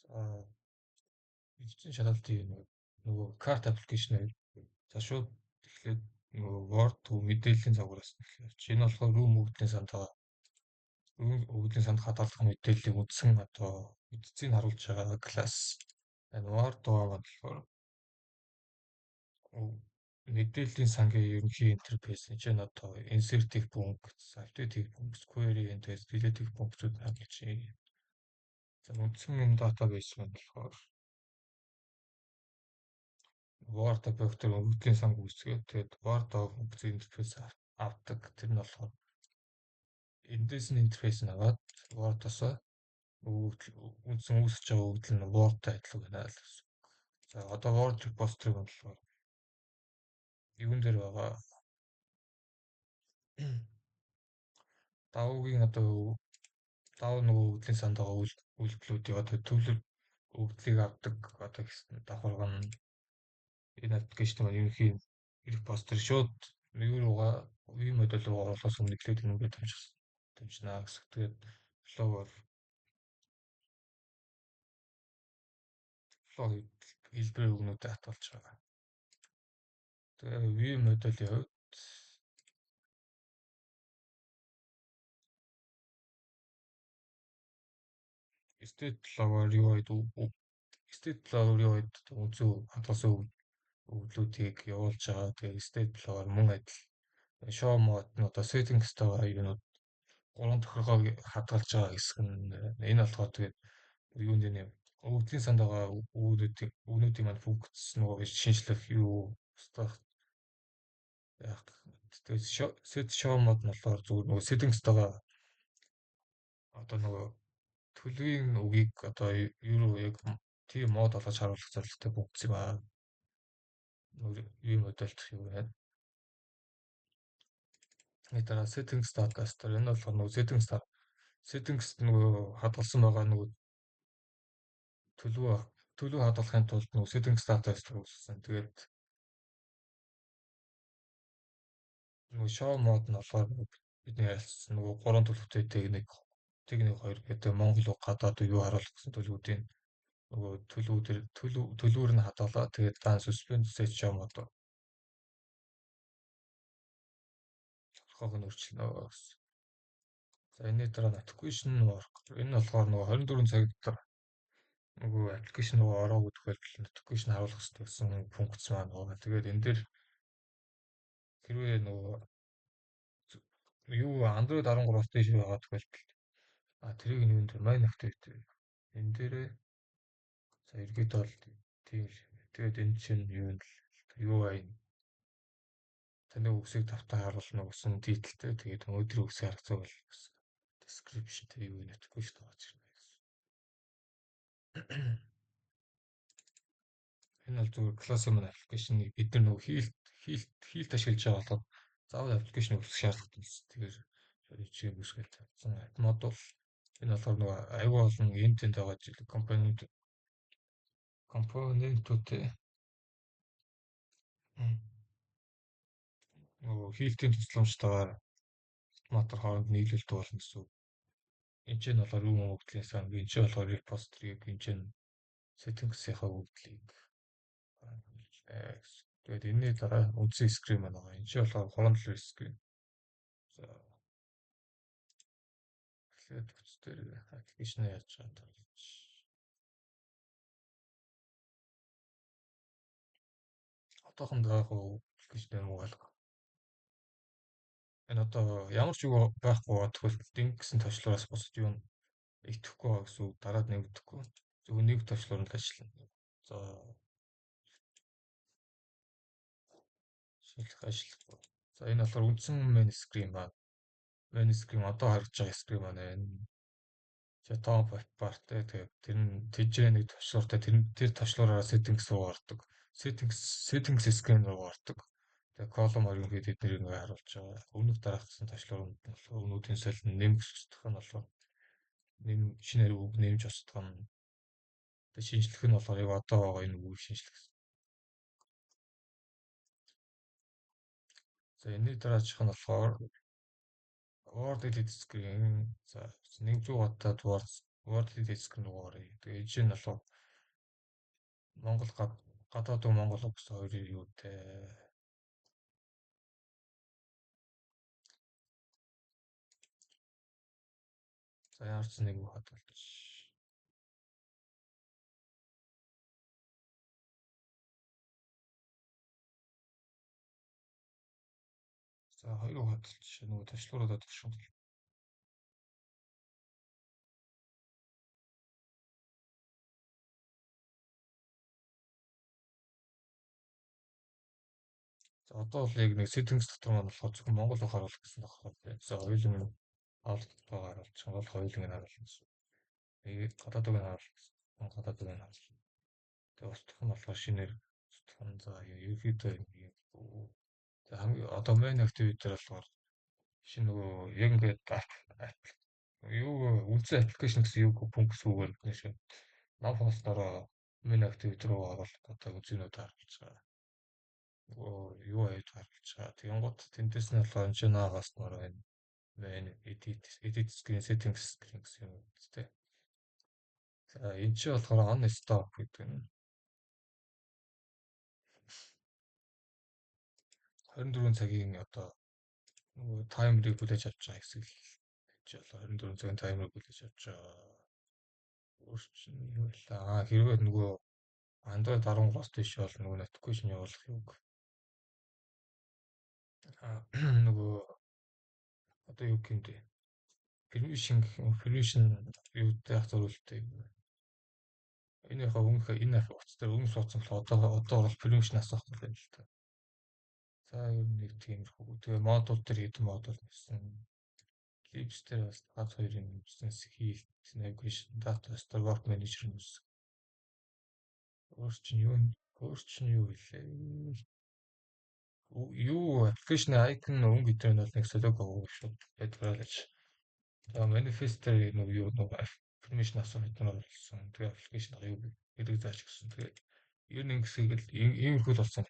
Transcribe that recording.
За, эцсийн шалгалтын нөгөө cart application. За, шууд эхлээд нөгөө Word төв мэдээллийн загвараас эхлэв. Энэ болохоор room өгөгдлийн санд байгаа. Room өгөгдлийн санд хадгалах мэдээллийг үндсэн одоо эцсийг харуулж байгаа класс. Энэ Word байгаа маань болохоор мэдээллийн сангийн ерөнхий интерфейс. Энэ чинь одоо insert функц, update функц, query интерфейс, delete функцүүд харуулж байна. За, үндсэн энэ database маань болохоор Word объектоор өгөгдлийн санг үүсгээд, тэгээд Word функц интерфейс авдаг. Тэр нь болохоор эндээс нь интерфейс нь аваад Word-оос үндсэн үүсгэж байгаа өгөгдөл нь Word-тай адилхан байна л гэсэн. За, одоо Word repository нь болохоор юун дээр байгаа давуугийн одоо давуу нөгөө өгөгдлийн санд байгаа үйлдэлүүдийг одоо төвлөр өгөгдлийг авдаг одоо гэсэн давхарга нь энэ аппликейшн маань ерөнхий репозитори шууд юу руугаа view модель руу оруулахаас өмнө эхлээд ингээд дамжина гэсэн. Тэгээд flow-оор flow хэлбэрээр үгнүүдэд хатгалж байгаа. Тэгээ view моделийн хувьд state flow-оор state flow-оор UI-д үндсэн хадгалсан өгөгдлүүдийг явуулж байгаа. Тэгээ state flow-оор мөн адил show mode нь одоо settings-тайгаа юунууд гурван тохиргоог хадгалж байгаа хэсэг нь энэ болохоор тэгээд юунд нэ өгөгдлийн санд байгаа өгнүүдийн маань функц нөгөө шинжлэх юу устгах яах. Тэгээд set show mode нь болохоор зүгээр нөгөө settings-тайгаа одоо нөгөө төлөвийн үгийг одоо юу руу яг тийм мод болгож харуулах зорилготой функц юм аа. View модельдох юу байна. Энэ дараа settings data-с дээр энэ болохоор нөгөө settings нөгөө хадгалсан байгаа нөгөө төлөв хадгалахын тулд нөгөө settings data-с үүсгэсэн. Тэгээд нөгөө show mode нь болохоор бидний ярилцсан нөгөө гурван төлөвтэй тэг 1 2 гэдэг Монгол үг, гадаад юу харуулах гэсэн төлөвүүдийн нөгөө төлөвүүдэр төлөвөр нь хадгалаа. Тэгээд дан suspend set show mode тодорхойг нь өөрчилнө гэсэн. За, энэний дараа notification work. Энэ болохоор нөгөө 24 цаг дотор нөгөө аппликейшн руу ороогүй тохиолдолд notification харуулах хэрэгтэй гэсэн функц маань байгаа. Тэгээд энэ дээр хэрвээ нөгөө юу Android 13-аас дээш байгаа тохиолдолд тэрийг нь юун дээр main activity энэ дээрээ за ерөөдөө бол тийм. Тэгээд энэ чинь юу нь UI таны үгсийг тавтаа харуулна гэсэн титэлтэй. Тэгээд өнөөдрийн үгсийг харгацаа бол гэсэн description тэ юу notification орж ирнэ гэсэн. Энэ бол зүгээр класс маань аппликейшнийг бид нар нөгөө хийлт ашиглаж байгаа болохоор заавал аппликейшн үүсгэх шаардлагатай байсан. Тэгэхээр чиг үүсгэл тавьсан. Модуль энэ болохоор нөгөө аюул олон энд тэнд байгаа жил компонентүүд нөгөө хийлтийн тусламжтайгаар автоматар хооронд нийлүүлдэг болно гэсэн үг. Энд чинь болохоор room өгөгдлийн сан, энэ чинь болохоор repository-г, энэ чинь settings-ийнхаа өгөгдлийг. Тэгээд энэний дараа үндсэн screen маань байгаа. Энэ чинь болохоор 3 7 screen. За, эхлээд хүч дээр аппликейшн яаж байгаа таалж. Одоохондоо яг аппликейшн муу алга. Энэ одоо ямар ч юу байхгүй тохиолдолд ингэсэн товчлуураас бусад юу идэхгүй байгаа гэсэн үг, дараад нэмэгдэхгүй. Зөвхөн нэг товчлуур нь л ажиллана. За, шинжлэх ажиллахгүй. За, энэ болохоор үндсэн main screen байна. Main screen одоо харагдж байгаа screen маань энэ. За, top bar-тай, тэгээд тэр нь тэжээ нэг товчлууртай, тэр товчлуураараа settings руу ордог. Settings screen руу ордог. Тэгээ column ерөнхийдөө эднэрийг ингээ харуулж байгаа. Өмнөх дараах гэсэн товчлуур нь болохоор өгнүүдийн солин нэмэх устгах нь болохоор нэм шинээр үг нэмж устгах нь. Тэгээ шинжлэх нь болохоор яг одоо байгаа энэ үгийг шинжлэх гэсэн. За, энэний дараачих нь болохоор Word edit screen. За, 100 ваттад Word World disk руу оръё. Тэгээ энэ нь болохоор Монгол гадаад Монгол гэсэн хоёрын юутай. За ямар ч нэг хадгалж. За хоёр хадгалж нөгөө ташлуураад төвшин. За одоо бол яг нэг settings дотор маань болохоор зөвхөн Монгол руу харуулах гэсэн тохиолдол. За хоёулын харуултаа харуулж бол хоёулын харуулна гэсэн. Тэгээд гадаад үг нь харуулах гэсэн. Гадаад үг нь харуулна. Тэгээд устгах нь болохоор шинээр устгах нь за ерөнхийдөө юм. За хамгийн одоо main activity дээр болохоор шинэ нөгөө яг ингээд юу үндсэн application гэсэн юу пункт гэсэн үгээр нэг шиг nav host-ороо main activity руу оруулах одоо үзүүнүүд харуулж байгаа. Нөгөө юу аяж харуулж байгаа. Тэгэнгүүт тэндээс нь болохоор энэ nav host-ороо энэ main edit screen settings screen гэсэн юм үү. За энэ чинь болохоор on stop гэдэг нь 24 цагийн одоо нөгөө таймерыг хүлээж авч байгаа хэсэг л гэж болоо 24 цагийн таймерыг хүлээж авч байгаа. Өөр чинь юу вэ? Аа хэрвээ нөгөө Android 13-аас дээш бол нөгөө notification явуулах юг. Аа нөгөө одоо юу гэмдэ? Permission юутай зориултыг энэ яг өмнөх энэ яг утас дээр өмнө суудсан бол одоо бол permission асуух юм л та. За ер нь нэг тиймэрхүү. Тэгээ модуль дээр хэдэн модуль нээсэн. Libs дээр бас ганц хоёр юм нэмсэн. Health, Navigation, Data Store, Work Manager нэмсэн. Өөр чинь юу өөр чинь юу вэ? Юу application icon өнгө гэдэг нь бол нэг солиог байгаа шүү. Байдгаар л. За manifest дээр нэг юу нэг permission асуух гэдэг нь болсон. Тэгээ application юу гэдэг зааж гисэн. Тэгээ ер нь ингэсийг л иймэрхүү л болсон.